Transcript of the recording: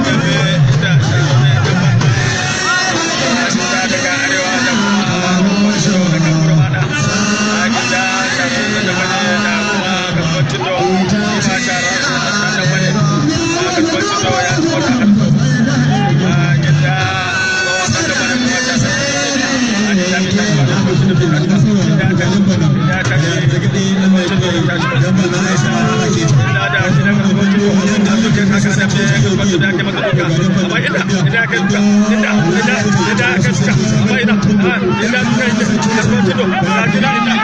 dambe inda shagon damben Gida daga arewa da kuma Garkwan daga Gurmada. A gida shagon dambe ne da kuma Garkwan Cindo, shi ma shahararren dan dambe ne. Garkwan Cindo ya zuwa da a gida tsohon dan dambe ne, kuma shahararren a gida bai tashi ba. Garkwan Cindo bai tashi ba. Inda ya tashi, Garkwan Cindo bai tashi ba. Inda da shi da Garkwan Cindo an duke kaka da me Garkwan Cindo ya kai masa duka, amma inda ya kai duka, inda ya kai duka, amma ina inda duka yake Garkwan Cindo ga gida inda